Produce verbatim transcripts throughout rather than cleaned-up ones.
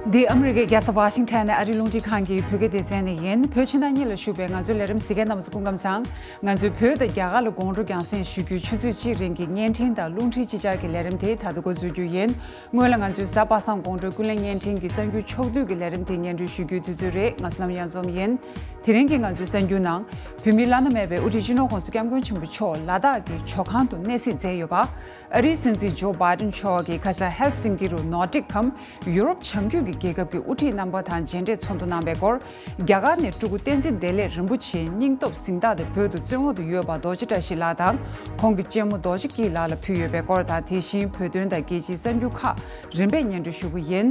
འདི་ཨ་མི་རི་ཀའི་རྒྱལ་ས་ཝ་ཤིང་ཊོན་ནས་ཨ་རིའི་རླུང་འཕྲིན་ཁང་གི་བོད་སྐད་སྡེ་ཚན་ནས་ཡིན། བོད་ཕྱི་ནང་གཉིས་ལ་བཞུགས་པའི་ང་ཚོའི་ལས་རིམ་གཟིགས་མཁན་རྣམ་པ་ཚོ་སྐུ་ཁམས་བཟང་། ང་ཚོས་བོད་དང་རྒྱ་གར་ལ་དགོང་དྲོ་རྒྱང་སྲིང་ཞུ་རྒྱུའི་ཆུ་ཚོད་གཅིག་རིང་གི་བརྙན་འཕྲིན་དང་རླུང་འཕྲིན་ཅི་ཆར་གྱི་ལས་རིམ་དེ་ད་ལྟ་འགོ་འཛུགས་རྒྱུ་ཡིན། སྔོན་ལ་ང་ཚོའི་གཟའ་པ་སངས་དགོང་དྲོའི་ཀུན་གླེང་བརྙན་འཕྲིན་གྱི་གསར་འགྱུར་ཕྱོགས་བསྡུས་ཀྱི་ལས་རིམ་དེ་སྙན་སྒྲོན་ཞུ་རྒྱུའི་དུས་ཚོད་རེད། ང་བསོད་ནམས་གཡང་འཛོམས་ཡིན། དེ་རིང་གི་ང་ཚོའི་གསར་འགྱུར་ནང་། བོད་མིའི་བླ་ན་མེད་པའི་དབུ་ཁྲིད་སྤྱི་ནོར་༧གོང་ས་༧སྐྱབས་མགོན་ཆེན་པོ་མཆོག་ལ་དྭགས་ཀྱི་ཇོ་ཁང་དུ་གནས་གཟིགས་མཛད་ཡོད་པ། ཨ་རིའི་སྲིད་འཛིན་ཇོ་བྷའི་ཏིན་མཆོག་གིས་ཁ་སང་ཧེལ་སིན་ཀི་རུ་ནོར་ཏིག་གམ་ཡུ་རོབ་བྱང་རྒྱུད་ཀྱི་རྒྱལ་ཁབ་ཀྱི་དབུ་ཁྲིད་རྣམ་པ་དང་མཇལ་འཕྲད་ཚོགས་འདུ་གནང་བའི་སྐོར། རྒྱ་གར་ནས་སྤྲུལ་སྐུ་བསྟན་འཛིན་བདེ་ལེགས་རིན་པོ་ཆེའི་སྙིང་སྟོབས་གཟེངས་རྟགས་དེ་བོད་དུ་བཙོན་འོག་ཏུ་ཡོད་པ་རྡོ་རྗེ་བཀྲ་ཤིས་ལགས་དང་ཁོང་གི་གཅེན་མོ་རྡོ་རྗེ་སྐྱིད་ལགས་ལ་ཕུལ་ཡོད་པའི་སྐོར་དང་། དེ་བཞིན་བོད་དོན་དང་རྒྱལ་སྤྱིའི་གསར་འགྱུར་ཁག་རིམ་པས་སྙན་སྒྲོན་ཞུ་གི་ཡིན།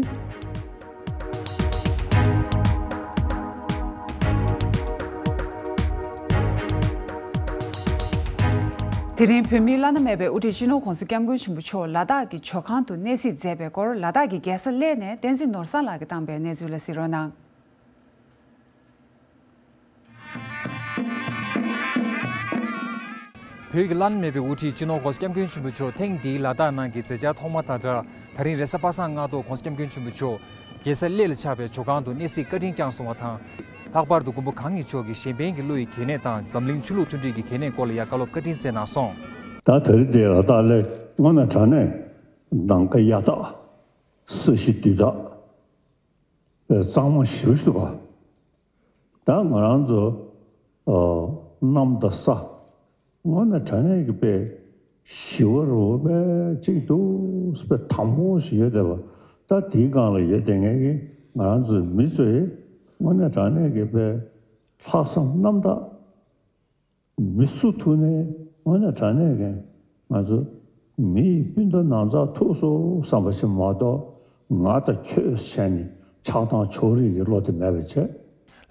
དེ་རིང་བོད་མིའི་བླ་ན་མེད་པའི་དབུ་ཁྲིད་སྤྱི་ནོར་༧གོང་ས་༧སྐྱབས་མགོན་ཆེན་པོ་མཆོག་ལ་དྭགས་ཀྱི་ཇོ་ཁང་དུ་གནས་གཟིགས་མཛད་པའི་སྐོར། ལ་དྭགས་ཀྱི་རྒྱལ་ས་གླེ་ནས་བསྟན་འཛིན་ནོར་བཟང་ལགས་ཀྱིས་བཏང་པའི་གནས་ཚུལ་ལ་གཟིགས་རོགས་གནང་། བོད་ཀྱི་བླ་ན་མེད་པའི་དབུ་ཁྲིད་སྤྱི་ནོར་༧གོང་ས་༧སྐྱབས་མགོན་ཆེན་པོ་མཆོག་ཐེངས་འདིའི་ལ་དྭགས་གནང་གི་མཛད་འཆར་ཐོག་མ་དང་སྦྲགས། ད་རིང་རེས་གཟའ་པ་སངས་སྔ་དྲོ་༧གོང་ས་༧སྐྱབས་མགོན་ཆེན་པོ་མཆོག་རྒྱལ་ས་གླེ་ལ་ཆགས་པའི་ཇོ་ཁང་དུ་གནས་གཟིགས་བཀའ་དྲིན་བསྐྱངས་སོང་བ་དང་། ལྷག་པར་དུ་མགོན་པོ་གང་ཉིད་མཆོག་གིས་གཞན་ཕན་གྱི་བློ་ཡི་གལ་གནད་དང་འཛམ་གླིང་ཆོས་ལུགས་མཐུན་སྒྲིལ་གྱི་གལ་གནད་སྐོར་ལ་ཡང་བཀའ་སློབ་བཀའ་དྲིན་སྩལ་གནང་སོང་། ད་ད་རེས་འདིའི་ལ་དྭགས་གླེ་དངོས་གནས་དྲང་གནས་ནམ་མཁའ་གཡའ་དག་ས་གཞི་རྡུལ་དག་གཙང་མ་ཞེ་པོ་ཞིག་འདུག་ག་ད་ང་རང་ཚོ་ཨ་གནམ་དང་ས་དངོས་གནས་དྲང་གནས་ཀྱི་དཔེ་ཞི་བ་རུ་དཔེ་གཅིག་འདུག་དཔེ་དྭངས་པོ་ཞིག་ཡོད་བསྡད་པ། ད་དེའི་སྒང་ལ་ཡོད་བསྡད་མཁན་གྱི་ང་རང་ཚོའི་མི་ཚོས་དངོས་གནས་དྲང་གནས་ཀྱི་དཔེ་ལྷག་བསམ་རྣམ་དག་མི་སུ་ཐུག་ནས་དངོས་གནས་དྲང་གནས་ཀྱི་ང་ཚོ་མི་ཡི་སྤུན་ཟླ་ནང་ཚགས་ཐུག་སོང་བསམ་པ་ཞིག་མ་གཏོགས། ང་དང་ཁྱོད་བྱས་ནས་ཆགས་སྡང་ཕྱོགས་རིས་ཀྱི་བློ་དེ་མེད་པ་བྱས།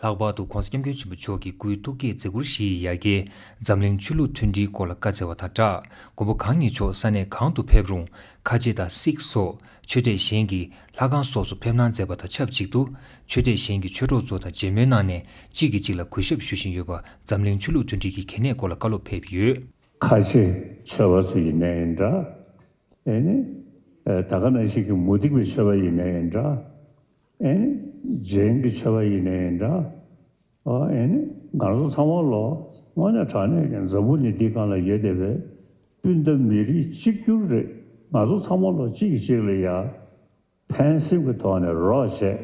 ལྷག་པར་དུ་༧གོང་ས་༧སྐྱབས་མགོན་ཆེན་པོ་མཆོག་གི་སྐུའི་ཐུགས་བསྐྱེད་མཛད་ཁུར་བཞི་ཡི་ཡ་གྱལ་འཛམ་གླིང་ཆོས་ལུགས་མཐུན་སྒྲིལ་སྐོར་ལ་བཀའ་སྩལ་བ་དང་སྦྲགས། མགོན་པོ་གང་ཉིད་མཆོག་ས་གནས་གང་དུ་ཕེབས་རུང་ཁ་ཆེ་དང་སིག་སོགས་ཆོས་དད་གཞན་གྱི་ལྷ་ཁང་སོགས་སུ་ཕེབས་གནང་མཛད་པ་དང་ཆབས་ཅིག་ཏུ། ཆོས་དད་གཞན་གྱི་ཆོས་གྲོགས་ཚོ་དང་མཇལ་མོལ་གནང་ནས་གཅིག་གིས་གཅིག་ལ་གུས་ཞབས་ཞུ་བཞིན་ཡོད་པ་འཛམ་གླིང་ཆོས་ལུགས་མཐུན་སྒྲིལ་གྱི་གལ་གནད་སྐོར་ལ་བཀའ་སློབ་ཕེབས་ཡོད། ཁ་ཆེ་ཆོས་པ་ཚོ་ཡིན་ནའི་འདྲ། ཨེ་ནི། ཨེ་ད་ག་ནང་བཞིན་གྱི་མུ་སྟེགས་པའི་ཆོས་པ་ཡིན་ནའི་འདྲ། ཨེ་ནི། རྗེན་གྱི་ཆོས་པ་ཡིན་ནའི་འདྲ། ཨ་ཨེ་ནི། ང་ཚོ་ཚང་མ་ལོ་དངོས་གནས་དྲང་གནས་ཀྱི་འཛམ་བུ་གླིང་འདི་སྒང་ལ་ཡོད་བསྡད་པའི་སྤུན་ཟླ་མི་རིགས་གཅིག་གྱུར་རེད། ང་ཚོ་ཚང་མ་ལོ་གཅིག་གིས་གཅིག་ལ་ཡ་ཕན་སེམས་ཀྱི་ཐོག་ནས་རོགས་བྱས།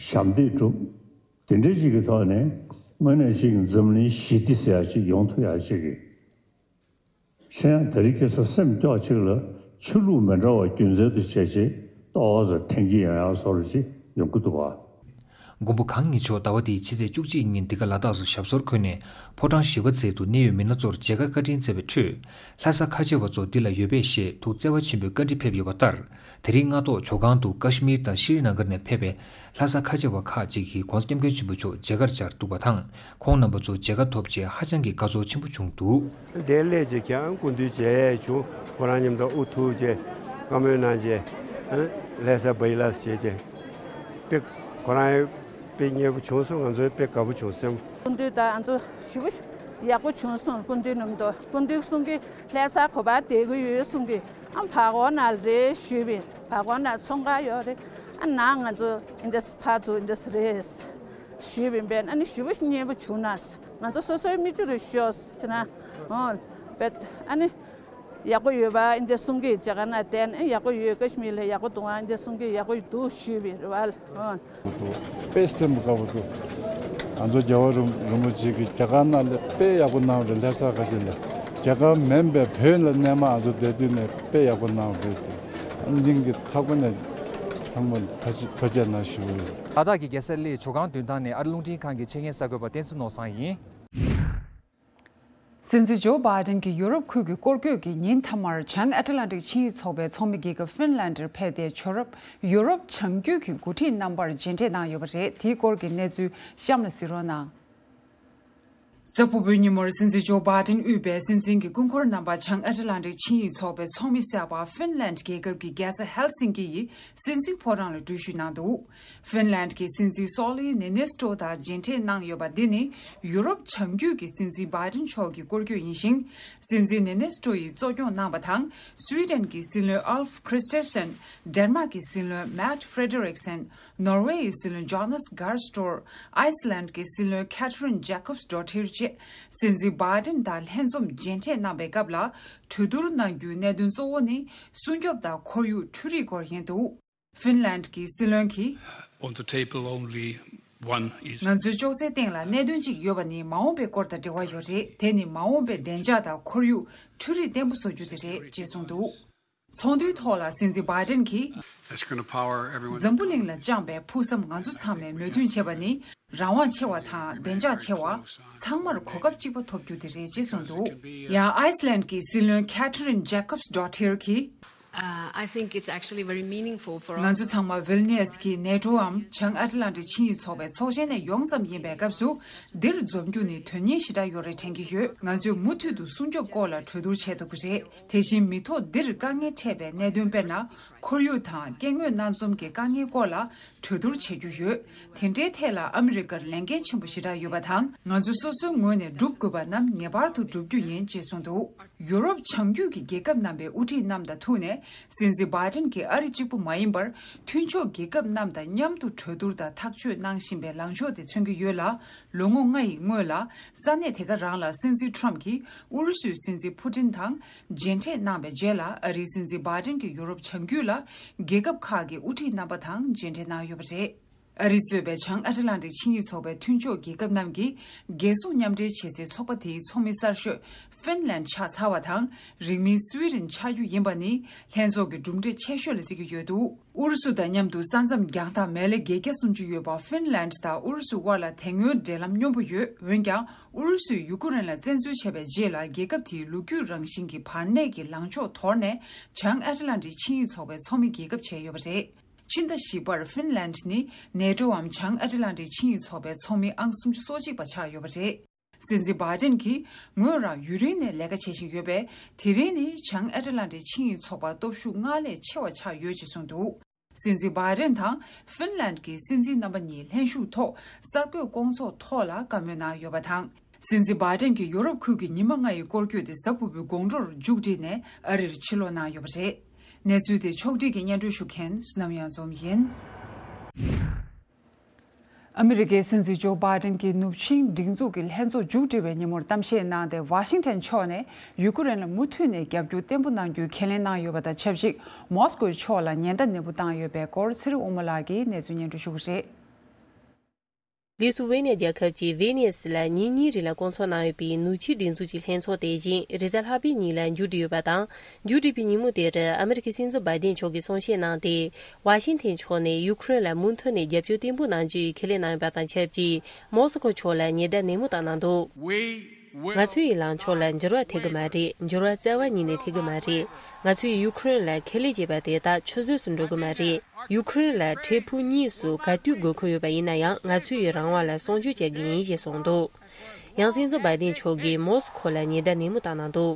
ཞབས་འདེགས་སྒྲུབ། དེ་འདྲ་ཅིག་གི་ཐོག་ནས་དངོས་གནས་ཅིག་འཛམ་གླིང་ཞི་བདེ་ཟེར་ཡ་ཅིག་ཡོང་ཐུབ་ཡ་ཅིག་གི། གཞན་ཡང་དེ་རིང་ཁ་སང་སེམས་སྐྱོ་ཅིག་ལ་ཆོས་ལུགས་མི་འདྲ་བ་རྒྱུ་མཚན་དུ་བྱས་ཅིག་ཏོག་ཙམ་འཐེན་གྱི་ཡོང་ཡ་བཟོ་འདྲ་ཅིག་ཡོང་གི་འདུག་བ། མགོན་པོ་གང་ཉིད་མཆོག་ཟླ་བ་འདིའི་ཕྱི་ཚེས་བཅུ་གཅིག་ཉིན་འདི་ག་ལ་དྭགས་སུ་ཞབས་སོར་འཁོད་ནས་ཕོ་བྲང་བཞི་པ་མཛད་དུ་གནད་ཡོད་མི་སྣ་ཚོར་མཇལ་ཁ་བཀའ་དྲིན་སྩལ་བའི་ཁྲོད། ལྷ་ས་ཁ་ཆེ་བ་ཚོ་འདི་ལ་ཡོད་པས་ཞེས་ཐུགས་བརྩེ་བ་ཆེན་པོས་བཀའ་འདྲི་ཕེབས་ཡོད་པ་ལྟར། དེ་རིང་སྔ་ཐོག་ཇོ་ཁང་དུ་ཀ་ཤི་མིར་དང་ཤྲི་ནཱ་གར་ནས་ཕེབས་པའི་ལྷ་ས་ཁ་ཆེ་བ་ཁག་ཅིག་གིས་༧གོང་ས་༧སྐྱབས་མགོན་ཆེན་པོ་མཆོག་མཇལ་ཁར་བཅར་འདུག་པ་དང་། ཁོང་རྣམ་པ་ཚོ་མཇལ་ཁ་ཐོབ་རྗེས་ཧ་ཅང་གི་དགའ་ཚོར་ཆེན་པོ་བྱུང་འདུག། དེ་སླེབས་རྗེས་ཀྱང་སྐུ་མདུན་མཇལ་ཡས་བྱུང་། ཁོ་རང་མཉམ་དུ་དབུ་ཐུག་རྗེས་བཀའ་མོལ་གནང་རྗེས་ལྷ་ས་བྷ་ཡི་ལ་བྱས་རྗེས་དཔེ་ཁོ་རང་དཔེ་མཉེས་པོ་བྱུང་སོང་། ང་ཚོ་དཔེ་དགའ་པོ་བྱུང་སེམས། སྐུ་མདུན་དང་ང་ཚོ་ཞེ་པོ་ཡག་པོ་བྱུང་སོང་། སྐུ་མདུན་མཉམ་དུ་སྐུ་མདུན་གསུང་གི་ལྷ་ས་ག་པར་བསྡད་ཀྱི་ཡོད་གསུང་གི། ཨ་བར་སྐོར་ནང་རེད་ཞུས་པས། བར་སྐོར་ནང་ཚོང་ཁང་ཡོད་རེད། ཨ་ནང་ང་ཚོ་འདི་འདྲ་ཕར་ཚུར་འདི་འདྲ་རེད་ཞུས་པས། ཨ་ནི་ཞེ་པོ་མཉེས་པོ་བྱུང་ན། ང་ཚོ་སོ་སོའི་མིག་ཆུ་རུ་ཤོར་ཟེར་ན། འོ་བེད་ཨ་ནི་ཡག་པོ་ཡོད་པ་འདི་འདྲ་གསུང་གི། མཇལ་ཁ་ནང་བསྡད་ནས་ཡག་པོ་ཡོད། ཀ་ཤི་མིར་ལ་ཡག་པོ་འདུག་ཨ་འདི་འདྲ་གསུང་གི། ཡག་པོ་འདུག་ཞུས་པས་རེད་བ། འོ། དཔེ་སེམས་དགའ་པོ་འདུག། ང་ཚོ་རྒྱལ་བ་རིན་རིན་པོ་ཆེ་གིས་རྒྱ་གར་ནང་ལ་དཔེ་ཡག་པོ་གནང་རེད། ལྷ་ས་ཁ་ཆེ་ལ། རྒྱ་གར་མིན་པའི་བོད་ལ་གནས་མ་ང་ཚོ་བསྡད་དུས་ནས་དཔེ་ཡག་པོ་གནང་རེད་དེ། སྙིང་གི་ཁ་ཁོ་ནས་ཚང་མ་ཐུགས་རྗེ་ཆེ་གནང་ཞུ་གི་ཡོད། ལ་དྭགས་ཀྱི་རྒྱལ་ས་གླེའི་ཇོ་ཁང་མདུན་ཐང་ནས་ཨ་རི་རླུང་འཕྲིན་ཁང་གི་ཆེད་མཁན་གསར་འགོད་པ་བསྟན་འཛིན་ནོར་བཟང་ཡིན། སྲིད་འཛིན་ཇོ་བྷའི་ཏིན་གྱིས་ཡུ་རོབ་ཁུལ་གྱི་སྐོར་སྐྱོད་ཀྱིས་ཉིན་མཐའ་མར་བྱང་ཨེཊ་ལན་ཊིག་ཆིངས་ཡིག་ཚོགས་པའི་ཚོགས་མི་རྒྱལ་ཁབ་ཧྥིན་ལན་ཌར་ཕེབས་ཏེ། ཡུ་རོབ་ཡུ་རོབ་བྱང་རྒྱུད་ཀྱི་འགོ་ཁྲིད་རྣམ་པར་མཇལ་འཕྲད་གནང་ཡོད་པ་རེད། དེའི་སྐོར་གྱི་གནས་ཚུལ་གཤམ་ལ་གཟིགས་རོགས་གནང་། གཟའ་ཕུར་བུའི་ཉིན་མོར་སྲིད་འཛིན་ཇོ་བྷའི་ཏིན་དབུས་པའི་སྲིད་འཛིན་གྱི་སྐུ་འཁོར་རྣམ་པ་བྱང་ཨེ་ཏི་ལན་ཏིག་ཆིངས་ཡིག་ཚོགས་པའི་ཚོགས་མི་གསར་པ་ཧྥིན་ལན་རྒྱལ་ཁབ་ཀྱི་རྒྱལ་ས་ཧེལ་སིན་ཀི་ཡི་སྲིད་འཛིན་ཕོ་བྲང་ལ་གྲུ་བཞུད་གནང་འདུག་ཧྥིན་ལན་གྱི་སྲིད་འཛིན་སོ་ལི་ནི་ནེ་སི་ཏོ་དང་མཇལ་འཕྲད་གནང་ཡོད་པ་འདི་ནི་ཡུ་རོབ་བྱང་རྒྱུད་ཀྱི་སྲིད་འཛིན་བྷའི་ཏིན་མཆོག་གི་སྐོར་སྐྱོད་ཡིན་ཞིང་། སྲིད་འཛིན་ནི་ནེ་སི་ཏོ་ཡིས་གཙོ་སྐྱོང་གནང་པ་དང་། སུའི་ཌེན་གྱི་སྲིད་བློན་ཨལཕ་ཁྲིས་ཏེར་སན། ཌེན་མཱག་གི་སྲིད་བློན་མེད་ཧྥྲེ་ཌེ་རིག་སན། ནོར་ཝེ་ཡི་སྲིད་བློན་ཇོ་ནས་གྷར་སྟོར། ཨའི་སི་ལན་གྱི་སྲིད་བློན་ཁེ་ཐི་རིན་ཇེ་ཀོབ་སི་ཌོ་ཐིར་བཅས་སྲིད་འཛིན་བྷའི་ཏིན་དང་ལྷན་འཛོམས་མཇལ་འཕྲད་གནང་པའི་སྐབས་ལ། གྲོས་བསྡུར་གནང་རྒྱུའི་གནད་དོན་གཙོ་བོ་ནི་སྲུང་སྐྱོབ་དང་ཁོར་ཡུག་འཕྲུལ་རིག་སྐོར་ཡིན་འདུག་ཧྥིན་ལན་གྱི་སྲིད་བློན་གྱིས། On the table, only one is. ང་ཚོའི་ཅོག་ཙེའི་སྟེང་ལ་གནད་དོན་གཅིག་ཡོད་པ་ནི་མ་འོངས་པའི་སྐོར་དང་འབྲེལ་བ་ཡོད་རེད། དེ་ནི་མ་འོངས་པའི་བདེ་འཇགས་དང་ཁོར་ཡུག་འཕྲུལ་རིག་བརྟན་པོ་བཟོ་རྒྱུ་དེ་རེད་ཅེས་གསུངས་འདུག་ཚོགས་འདུའི་ཐོག་ལ་སྲིད་འཛིན་བྷའི་ཏིན་གྱིས། That's gonna power everyone. འཛམ་བུ་གླིང་ལ་བཅངས་པའི་ཕུགས་བསམ་ང་ཚོ་ཚང་མས་མོས་མཐུན་བྱས་པ་ནི་རང་དབང་ཆེ་བ་དང་བདེ་འཇགས་ཆེ་བ། ཚང་མར་གོ་སྐབས་གཅིག་པ་ཐོབ་རྒྱུ་དེ་རེད་ཅེས་གསུངས་འདུག་ཡང་ཨའི་སི་ལན་གྱི་སྲིད་བློན་ཁེ་ཐི་རིན་ཇེ་ཀོབ་སི་ཌོ་ཐིར་གྱིས། Uh, I think it's actually very meaningful for us. ང་ཚོ་ཚང་མ་ཝིལ་ནི་ཡས་ཀྱི་ནེ་ཏོའམ་བྱང་ཨ་ཏི་ལན་ཏི་ཆིངས་ཡིག་ཚོགས་པའི་ཚོགས་ཆེན་ནས་ཡོང་ཙམ་ཡིན་པའི་སྐབས་སུ། འདིར་འཛོམས་རྒྱུ་ནི་དོན་སྙིང་ཞེ་དྲག་ཡོད་རེད་དྲན་གྱི་ཡོད། ང་ཚོས་མུ་མཐུད་དུ་སྲུང་སྐྱོབ་སྐོར་ལ་གྲོས་བསྡུར་བྱེད་ཐུབ་ཀྱི་རེད། དེ་བཞིན་མི་ཐོག་འདིར་དཀའ་ངལ་འཕྲད་པའི་གནད་དོན་དཔེར་ན། ཁོར་ཡུག་དང་སྐྱེ་དངོས་སྣ་འཛོམས་ཀྱི་དཀའ་ངལ་སྐོར་ལ་གྲོས་བསྡུར་བྱེད་རྒྱུ་ཡོད། དེ་འདྲའི་ཐད་ལ་ཨ་མི་རི་ཀར་ལས་འགན་ཆེན་པོ་ཞེ་དྲག་ཡོད་པ་དང་། ང་ཚོ་སོ་སོའི་ངོས་ནས་སྒྲུབ་དགོས་པ་རྣམས་ངེས་པར་དུ་སྒྲུབ་རྒྱུ་ཡིན་ཅེས་གསུངས་འདུག་ཡུ་རོབ་བྱང་རྒྱུད་ཀྱི་རྒྱལ་ཁབ་རྣམ་པའི་དབུ་ཁྲིད་རྣམས་དང་ཐུག་ནས། སྲིད་འཛིན་བྷའི་ཏིན་གྱིས་ཨ་རི་གཅིག་པུ་མ་ཡིན་པར། མཐུན་ཕྱོགས་རྒྱལ་ཁབ་རྣམས་དང་མཉམ་དུ་གྲོས་བསྡུར་དང་ཐག་གཅོད་གནང་བཞིན་པའི་ལངས་ཕྱོགས་དེ་མཚོན་གྱི་ཡོད་ལ། ལོ་ངོ་ལྔ་ཡི་སྔོན་ལ། ས་གནས་དེ་ག་རང་ལ་སྲིད་འཛིན་ཁྲོམ་གྱིས་ཨུ་རུ་སུའི་སྲིད་འཛིན་ཕུ་ཏིན་དང་མཇལ་འཕྲད་གནང་བའི་རྗེས་ལ། ཨ་རིའི་སྲིད་འཛིན་བྷའི་ཏིན་གྱིས་ཡུ་རོབ་བྱང་རྒྱུད་ལ་རྒྱལ་ཁབ་ཁག་གི་དབུ་ཁྲིད་རྣམ་པ་དང་མཇལ་འཕྲད་གནང་ཡོད་པ་རེད། ཨ་རི་གཙོས་པའི་བྱང་ཨ་ཏི་ལན་ཏིག་ཆིངས་ཡིག་ཚོགས་པའི་མཐུན་ཕྱོགས་རྒྱལ་ཁབ་རྣམས་ཀྱིས་རྒྱལ་སྲུང་མཉམ་འབྲེལ་བྱེད་སའི་ཚོགས་པ་དེའི་ཚོགས་མི་གསར་ཤོས་ཧྥིན་ལན་ཆགས་ཚར་བ་དང་། རིང་མིན་སུའི་ཌེན་ཆགས་རྒྱུ་ཡིན་པ་ནི་ལྷན་ཚོགས་ཀྱི་གྲུབ་འབྲས་ཆེ་ཤོས་ལ་བརྩི་གི་ཡོད་འདུག་ཨུ་རུ་སུ་དང་མཉམ་དུ་ས་མཚམས་རྒྱང་ཐག་མེ་ལེ་བརྒྱད་བརྒྱ་སུམ་ཅུ་ཡོད་པ་ཧྥིན་ལན་དང་ཨུ་རུ་སུ་དབར་ལ་དེ་སྔོན་འབྲེལ་ལམ་སྙོམས་པོ་ཡོད། འོན་ཀྱང་ཨུ་རུ་སུས་ཡུ་ཀེ་རེན་ལ་བཙན་འཛུལ་བྱས་པའི་རྗེས་ལ། རྒྱལ་ཁབ་དེའི་ལོ་རྒྱུས་རང་བཞིན་གྱི་བར་གནས་ཀྱི་ལངས་ཕྱོགས་དོར་ནས། བྱང་ཨ་ཏི་ལན་ཏིག་ཆིངས་ཡིག་ཚོགས་པའི་ཚོགས་མི་རྒྱལ་ཁབ་བྱས་ཡོད་པ་རེད། ཕྱི་ཟླ་བཞི་པར་ཧྥིན་ལན་ནི་ནེ་ཏོའམ་བྱང་ཨ་ཏི་ལན་ཏིག་ཆིངས་ཡིག་ཚོགས་པའི་ཚོགས་མི་ཨང་སུམ་ཅུ་སོ་གཅིག་པ་ཆགས་ཡོད་པ་རེད། སྲིད་འཛིན་བྷའི་ཏིན་གྱིས་ངོས་རང་ཡུན་རིང་ནས་ལས་ཀ་བྱེད་བཞིན་ཡོད་པས། དེ་རིང་ནི་བྱང་ཨ་ཏི་ལན་ཏིག་ཆིངས་ཡིག་ཚོགས་པ་སྟོབས་ཤུགས་སྔར་ལས་ཆེ་བ་ཆགས་ཡོད་ཅེས་གསུངས་འདུག་སྲིད་འཛིན་བྷའི་ཏིན་དང་ཧྥིན་ལན་གྱི་སྲིད་འཛིན་རྣམ་པ་གཉིས་ལྷན་ཞུགས་ཐོག་གསར་འགོད་སྐོང་ཚོགས་ཐོག་ལ་བཀའ་མོལ་གནང་ཡོད་པ་དང་། སྲིད་འཛིན་བྷའི་ཏིན་གྱི་ཡོ་རོབ་ཁུལ་གྱི་ཉི་མ་ལྔ་ཡི་སྐོར་སྐྱོད་དེ་གཟའ་ཕུར་བུའི་དགོང་དྲོར་མཇུག་བསྒྲིལ་ནས་ཨ་རིར་ཕྱིར་ལོག་གནང་ཡོད་པ་རེད། གནས་ཚུལ་དེ་ཕྱོགས་སྒྲིག་གིས་སྙན་སྒྲོན་ཞུ་མཁན་བསོད་ནམས་གཡང་འཛོམས་ཡིན། ཨ་མི་རི་ཀའི་སྲིད་འཛིན་ཇོ་བྷའི་ཏིན་གྱི་ནུབ་ཆིངས་སྒྲིག་འཛུགས་ཀྱི་ལྷན་ཚོགས་མཇུག་སྒྲིལ་བའི་ཉིན་མོར་གཏམ་བཤད་གནང་སྟེ། ཝ་ཤིང་ཊོན་ཕྱོགས་ནས་ཡུ་ཀེ་རེན་ལ་མུ་མཐུད་ནས་རྒྱབ་སྐྱོར་བརྟན་པོ་གནང་རྒྱུའི་ཁས་ལེན་གནང་ཡོད་པ་དང་ཆབས་ཅིག་མོ་སི་ཀོ་ཕྱོགས་ལ་ཉེན་བརྡ་ནན་པོ་བཏང་ཡོད་པའི་སྐོར་ཚེ་རིང་དབུ་མ་ལགས་ཀྱིས་གནས་ཚུལ་སྙན་སྒྲོན་ཞུ་གི་རེད། ལི་ཐུ་ཝེ་ནི་ཡ་རྒྱལ་ཁབ་ཀྱི་ཝེ་ནེ་སི་ལ་ཉིན་གཉིས་རིང་ལ་སྐོང་ཚོགས་གནང་ཡོད་པའི་ནུབ་ཕྱོགས་སྒྲིག་འཛུགས་ཀྱི་ལྷན་ཚོགས་དེ་བཞིན་རེས་གཟའ་ལྷག་པའི་ཉིན་ལ་མཇུག་སྒྲིལ་ཡོད་པ་དང་། མཇུག་སྒྲིལ་བའི་ཉིན་མོ་དེར་ཨ་མི་རི་ཀའི་སྲིད་འཛིན་བྷའི་ཏིན་མཆོག་གིས་གསུང་བཤད་གནང་སྟེ། ཝ་ཤིང་ཐན་ཕྱོགས་ནས་ཡུ་ཁུ་རེན་ལ་མུ་མཐུད་ནས་རྒྱབ་སྐྱོར་བརྟན་པོ་གནང་རྒྱུའི་ཁས་ལེན་གནང་ཡོད་པ་དང་ཆབས་ཅིག་མོ་སི་ཀོ་ཕྱོགས་ལ་ཉེན་བརྡ་ནན་མོ་བཏང་གནང་འདུག་ང་ཚོའི་ལངས་ཕྱོགས་ལ་འགྱུར་བ་ཐེབས་ཀྱི་མ་རེད། འགྱུར་བ་རྩ་བ་ཉིད་ནས་ཐེབས་ཀྱི་མ་རེད། ང་ཚོས་ཡུ་ཁུ་རེན་ལ་ཁས་ལེན་བྱས་པ་དེ་དག་ཆུད་ཟོས་སུ་འགྲོ་གི་མ་རེད། ཡུ་ཁུ་རེན་ལ་འཕྲལ་ཕུགས་གཉིས་སུ་ག་དུས་དགོས་མཁོ་ཡོད་པ་ཡིན་ན་ཡང་། ང་ཚོའི་རང་དབང་ལ་སྲུང་སྐྱོབ་བྱ་གི་ཡིན་ཞེས་གསུངས་འདུག་ཡང་སྲིད་འཛིན་བྷའི་ཏིན་མཆོག་གིས་མོ་སི་ཁོ་ལ་ཉེན་བརྡ་ནན་མོ་བཏང་གནང་འདུག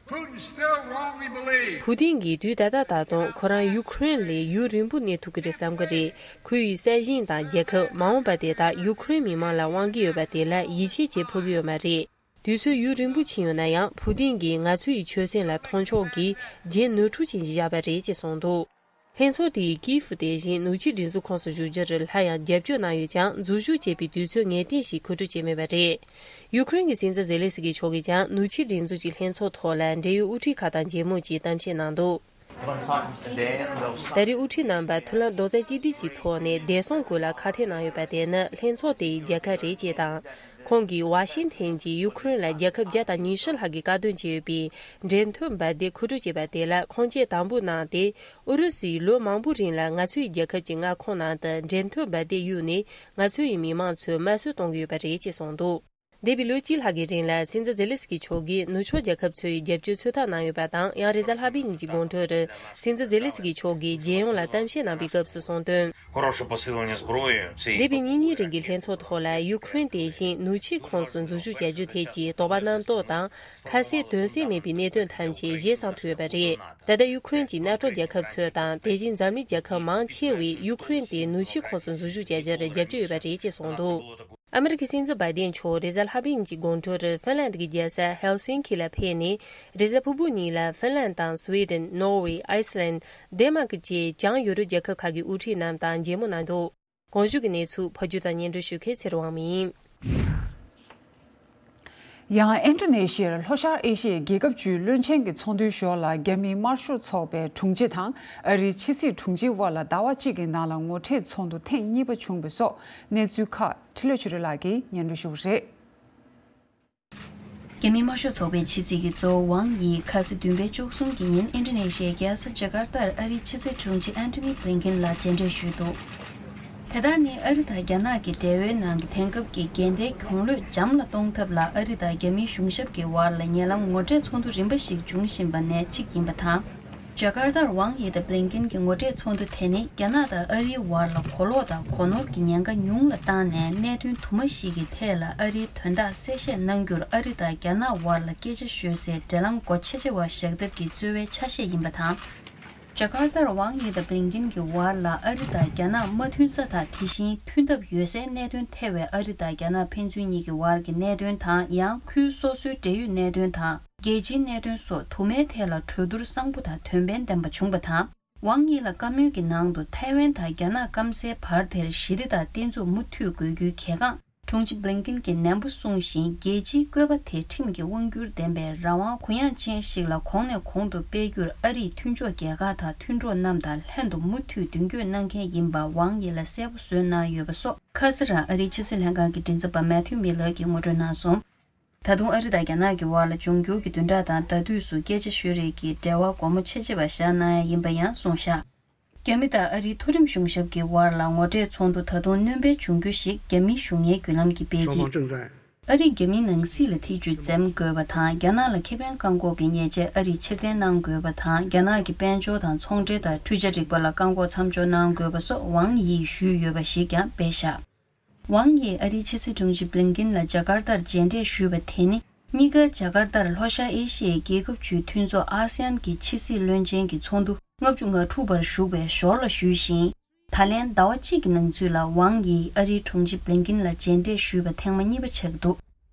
Putin still wrongly believes. ཕུ་ཏིན་གྱིས་དུས་ད་ལྟ་ད་དུང་ཁོ་རང་ཡུ་ཁུ་རེན་ལ་ཡུན་རིང་པོ་གནས་ཐུབ་ཀྱི་རེད་བསམ་གྱི་རེད། ཁོ་ཡི་ས་ཞིང་དང་རྒྱལ་ཁབ། མ་འོངས་པ་དེ་དག་ཡུ་ཁུ་རེན་མི་མང་ལ་དབང་གི་ཡོད་པ་དེ་ལ་ཡིད་ཆེས་བྱེད་ཕོད་ཀྱི་ཡོད་མ་རེད། དུས་ཚོད་ཡུན་རིང་པོ་ཕྱིན་ཡོད་ན་ཡང་། ཕུ་ཏིན་གྱིས་ང་ཚོ་ཡི་ཆོད་སེམས་ལ་མཐོང་ཆོག་གིས་རྒྱན་ནོར་འཁྲུལ་ཅན་ཞིག་བཞག་པ་རེད་ཅེས་གསུངས་འདུག་ལྷན་ཚོགས་དེས་ཀིའེ་ཧྥུ་དེ་བཞིན་ནུབ་ཕྱོགས་སྒྲིག་འཛུགས་ཁོངས་སུ་ཞུགས་རྒྱུར་སླར་ཡང་རྒྱབ་སྐྱོར་གནང་ཡོད་ཀྱང་། འཛུལ་ཞུགས་བྱེད་པའི་དུས་ཚོད་ངེས་གཏན་ཞིག་མཁོ་སྤྲོད་བྱས་མེད་པ་རེད། ཡུ་ཁུ་རེན་གྱི་སྲིད་འཛིན་ཛེ་ལེ་སི་ཀི་མཆོག་གིས་ཀྱང་ནུབ་ཕྱོགས་སྒྲིག་འཛུགས་ཀྱི་ལྷན་ཚོགས་ཐོག་ལ་འབྲེལ་ཡོད་དབུ་ཁྲིད་ཁག་དང་མཇལ་མོལ་གྱིས་གཏམ་བཤད་གནང་འདུག་ད་རེས་དབུ་ཁྲིད་རྣམ་པ་མཐུན་ལམ་རྡོག་རྩ་གཅིག་སྒྲིལ་གྱི་ཐོག་ནས་བདེ་སྲུང་སྐོར་ལ་ཁ་གཏད་གནང་ཡོད་པ་དེ་ནི་ལྷན་ཚོགས་དེའི་རྒྱལ་ཁ་རེད་ཅེས་དང་། ཁོང་གིས་ཝ་ཤིང་ཐན་གྱིས་ཡུ་ཁུ་རེན་ལ་རྒྱལ་ཁབ་བརྒྱ་དང་ཉི་ཤུ་ལྷག་གིས་བཀག་སྡོམ་བྱས་ཡོད་པའི་འགྲེམས་སྟོན་འབར་མདེལ་མཁོ་སྤྲོད་བྱས་པ་དེ་ལ་ཁོང་ཆེས་དང་འབུལ་གནང་སྟེ། ཨུ་རུ་སུས་ལོ་མང་པོའི་རིང་ལ་ང་ཚོའི་རྒྱལ་ཁབ་ཀྱི་མངའ་ཁོངས་ནང་དུ་འགྲེམས་སྟོན་འབར་མདེལ་གཡུགས་ནས། ང་ཚོའི་མི་མང་ཚོའི་དམར་གསོད་གཏོང་གི་ཡོད་པ་རེད་ཅེས་གསུངས་འདུག་འདས་པའི་ལོ་གཅིག་ལྷག་གི་རིང་ལ་སྲིད་འཛིན་ཛེ་ལེ་སི་ཀི་མཆོག་གིས་ནུབ་ཕྱོགས་རྒྱལ་ཁབ་ཚོའི་རྒྱབ་སྐྱོར་ཚོད་ལྟ་གནང་ཡོད་པ་དང་། ཡང་རེས་གཟའ་ལྷག་པའི་ཉིན་གྱི་དགོང་དྲོར་སྲིད་འཛིན་ཛེ་ལེ་སི་ཀི་མཆོག་གིས་རྒྱལ་ཡོངས་ལ་གཏམ་བཤད་གནང་པའི་སྐབས་སུ་གསུངས་དོན། འདས་པའི་ཉིན་གཉིས་རིང་གི་ལྷན་ཚོགས་ཐོག་ལ་ཡུ་ཁུ་རེན་དེ་བཞིན་ནུབ་ཕྱོགས་ཁོངས་སུ་འཛུལ་ཞུགས་བྱ་རྒྱུ་ཐད་ཀྱི་དོགས་པ་རྣམ་རྟོག་དང་། ཁ་གསལ་དོན་གསལ་མེད་པའི་གནད་དོན་ཐམས་ཅད་བཞེས་གསང་ཐུབ་ཡོད་པ་རེད། ད་ལྟ་ཡུ་ཁུ་རེན་གྱི་ནེ་ཊོ་རྒྱལ་ཁབ་ཚོ་དང་། དེ་བཞིན་འཛམ་གླིང་རྒྱལ་ཁབ་མང་ཆེ་བས་ཡུ་ཁུ་རེན་དེ་ནུབ་ཕྱོགས་ཁོངས་སུ་འཛུལ་ཞུགས་བྱ་རྒྱུར་རྒྱབ་སྐྱོར་ཡོད་པ་རེད་ཅེས་གསུངས་འདུག། ཨ་མི་རི་ཀའི་སྲིད་འཛིན་བྷའི་ཏན་མཆོག་རེས་གཟའ་ལྷག་པའི་ཉིན་གྱི་དགོང་དྲོར་ཧྥིན་ལན་གྱི་རྒྱལ་ས་ཧེལ་སིན་ཁི་ལ་ཕེབས་ནས། རེས་གཟའ་ཕུར་བུ་ཉིན་ལ་ཧྥིན་ལན་དང་སུའེ་ཏེན། ནོར་ཝེ། ཨའི་སི་ལན། ཌེན་མཱར་ཀི་བཅས་བྱང་ཡུ་རོབ་རྒྱལ་ཁབ་ཁག་གི་དབུ་ཁྲིད་རྣམས་དང་མཇལ་མོ་གནང་འདུག། གོང་ཞུས་ཀྱི་གནས་ཚུལ་ཕབ་སྒྱུར་དང་སྙན་སྒྲོན་ཞུ་མཁན་ཚེ་རིང་དབང་མོ་ཡིན། ཡང་ཨིན་ཌོ་ནེ་ཤི་ཡར་ལྷོ་ཤར་ཨེ་ཤི་ཡའི་རྒྱལ་ཁབ་བཅུའི་བློན་ཆེན་གྱི་ཚོགས་འདུའི་ཞོར་ལ་རྒྱ་མིའི་དམར་ཤོག་ཚོགས་པའི་དྲུང་ཆེ་དང་ཨ་རིའི་ཕྱི་སྲིད་དྲུང་ཆེའི་དབར་ལ་ཟླ་བ་གཅིག་གི་ནང་ལ་ངོ་འཕྲད་ཚོགས་འདུ་ཐེངས་གཉིས་པ་བྱུང་བའི་སོགས་གནས་ཚུལ་ཁག་འཕྲིན་ལས་ཆོས་སྒྲོན་ལགས་ཀྱིས་སྙན་སྒྲོན་ཞུ་གི་རེད། རྒྱ་མིའི་དམར་ཤོག་ཚོགས་པའི་ཕྱི་སྲིད་ཀྱི་གཙོ་བོ་ཝང་ཡིས་ཁ་སང་བདུན་པའི་བཅུ་གསུམ་གྱི་ཉིན་ཨིན་ཌོ་ནེ་ཤི་ཡའི་རྒྱལ་ས་ཇ་ཀར་ཏར་ཨ་རིའི་ཕྱི་སྲིད་དྲུང་ཆེ་ཨན་ཐོ་ནི་བྷི་ལིན་ཀིན་ལ་མཇལ་འཕྲད་ཞུས་འདུག། དེ་དག་ནི་ཨ་རི་དང་རྒྱ་ནག་གི་འབྲེལ་བའི་ནང་གི་དེང་སྐབས་ཀྱི་འགལ་ཟླའི་གྱོང་གློད་འཇམ་ལ་གཏོང་ཐབས་ལ་ཨ་རི་དང་རྒྱ་མིའི་གཞུང་ཞབས་ཀྱི་དབར་ལ་ཉེ་ལམ་ངོ་འཕྲད་ཚོགས་འདུ་རིམ་པ་ཞིག་འབྱུང་བཞིན་པ་ནས་གཅིག་ཡིན་པ་དང་། ཇ་ཀར་ཏར་ཝང་ཡི་དང་བྷི་ལིན་ཀིན་གྱི་ངོ་འཕྲད་ཚོགས་འདུ་དེ་ནི་རྒྱ་ནག་དང་ཨ་རིའི་བར་ལ་གོ་ལོག་དང་གོ་ནོར་གྱི་ཉེན་ཁ་ཉུང་ལ་བཏང་ནས། གནད་དོན་དུ་མ་ཞིག་གི་ཐད་ལ་ཨ་རིའི་དོན་དག་གསལ་བཤད་གནང་རྒྱུར་ཨ་རི་དང་རྒྱ་ནག་བར་ལ་སྐད་ཆ་ཤོད་སའི་འབྲེལ་ལམ་སྒོ་ཕྱེ་བྱ་བ་བཞག་ཐབས་ཀྱི་རྩོལ་བའི་ཆ་ཤས་ཡིན་པ་དང་། ཇ་ཀར་ཏར་ཝང་ཡི་དང་བྷི་ལིན་ཀིན་གྱི་བར་ལ་ཨ་རི་དང་རྒྱ་ནག་མ་མཐུན་ས་དང་། དེ་བཞིན་མཐུན་ཐབས་ཡོད་སའི་གནད་དོན་ཐེ་བའི་ཨ་རི་དང་རྒྱ་ནག་ཕན་ཚུན་གཉིས་ཀྱི་བར་གྱི་གནད་དོན་དང་། ཡང་ཁུལ་སོ་སོའི་འབྲེལ་ཡོད་གནད་དོན་དང་། རྒྱལ་སྤྱིའི་གནད་དོན་སོགས་དུ་མའི་ཐད་ལ་གྲོས་བསྡུར་གསང་པོ་དང་དོན་ཕན་ལྡན་པ་བྱུང་བ་དང་། ཝང་ཡི་ལ་བཀའ་མོལ་གྱི་ནང་དུ་ཐའེ་ཝན་དང་རྒྱ་ནག་སྐམ་སའི་བར་དེར་ཞི་བདེ་དང་བརྟན་ཚུགས་མུ་མཐུད་དགོས་རྒྱུའི་གལ་འགངས་དྲུང་ཆེ་བྷི་ལིན་ཀིན་གྱིས་ནན་པོ་གསུངས་ཤིང་། རྒྱལ་སྤྱིའི་བཀོད་པ་དེ་ཁྲིམས་ཀྱི་དབང་སྒྱུར་ལྡན་པའི་རང་དབང་གུ་ཡངས་ཅན་ཞིག་ལ་གོང་ནས་གོང་དུ་སྤེལ་རྒྱུར་ཨ་རིས་མཐུན་ཕྱོགས་རྒྱལ་ཁག་དང་མཐུན་གྲོགས་རྣམས་དང་ལྷན་དུ་མུ་མཐུད་མདུན་སྐྱོད་གནང་མཁན་ཡིན་པ་ཝང་ཡི་ལ་གསལ་པོ་བཟོས་གནང་ཡོད་པ་སོགས། ཁ་སང་རང་ཨ་རིའི་ཕྱི་སྲིད་ལྷན་ཁང་གི་མགྲིན་ཚབ་པ་མེ་ཐིའུ་མི་ལར་གྱིས་ངོ་སྤྲོད་གནང་སོང་། ད་དུང་ཨ་རི་དང་རྒྱ་ནག་གི་དབར་ལ་འབྱུང་འགྱུར་གྱི་བདུན་ཕྲག་དང་ཟླ་དུས་སུ་སྐད་ཆ་ཤོད་རེས་ཀྱི་འབྲེལ་བ་སྒོ་མོ་ཕྱེ་བྱེད་པ་བཞག་གནང་ཡ་ཡིན་པ་ཡང་གསུངས་བཞག། རྒྱ་མི་དང་ཨ་རིའི་མཐོ་རིམ་གཞུང་ཞབས་ཀྱི་དབར་ལ་ངོ་འཕྲད་ཚོགས་འདུ་ད་དུང་སྣོན་པའི་འབྱུང་འགྱུར་ཞིག་རྒྱ་མིའི་གཞུང་གཉེར་བརྒྱུད་ལམ་གྱིས་སྤེལ་ཏེ། ཨ་རིས་རྒྱ་མིའི་ནང་སྲིད་ལ་ཐེ་བྱུས་འཛེམ་དགོས་པ་དང་། རྒྱ་ནག་ལ་ཁེ་ཕན་བཀག་འགོག་གི་ཉེས་ཆད་ཨ་རིས་ཕྱིར་འཐེན་གནང་དགོས་པ་དང་། རྒྱ་ནག་གི་དཔལ་འབྱོར་དང་ཚོང་འབྲེལ་དང་འཕྲུལ་ཆས་རིག་པ་ལ་བཀག་འགོག་མཚམས་འཇོག་གནང་དགོས་པ་སོགས་ཝང་ཡིས་ཞུས་ཡོད་པ་ཞིག་ཀྱང་སྤེལ་བཞག། ཝང་ཡིས་ཨ་རིའི་ཕྱི་སྲིད་དྲུང་ཆེ་བྷི་ལིན་ཀིན་ལ་ཇ་ཀར་ཏར་མཇལ་འཕྲད་ཞུས་པ་དེ་ནི། གཉིས་ཀ་ཇ་ཀར་ཏར་ལྷོ་ཤར་ཨེ་ཤི་ཡའི་རྒྱལ་ཁབ་བཅུའི་མཐུན་ཚོགས་ཨ་སི་ཡན་གྱི་ཕྱི་སྲིད་བློན་ཆེན་གྱི་ཚོགས་འདུ་ལྔ་བཅུ་ང་དྲུག་པར་ཞུགས་པའི་ཞོར་ལ་ཞུས་ཤིང་། ད་ལན་ཟླ་བ་གཅིག་གི་ནང་ཚུད་ལ་ཝང་ཡིས་ཨ་རིའི་དྲུང་ཆེ་བྷི་ལིན་ཀིན་ལ་མཇལ་འཕྲད་ཞུས་པ་ཐེངས་མ་གཉིས་པ་ཆགས་ཀྱི་འདུག།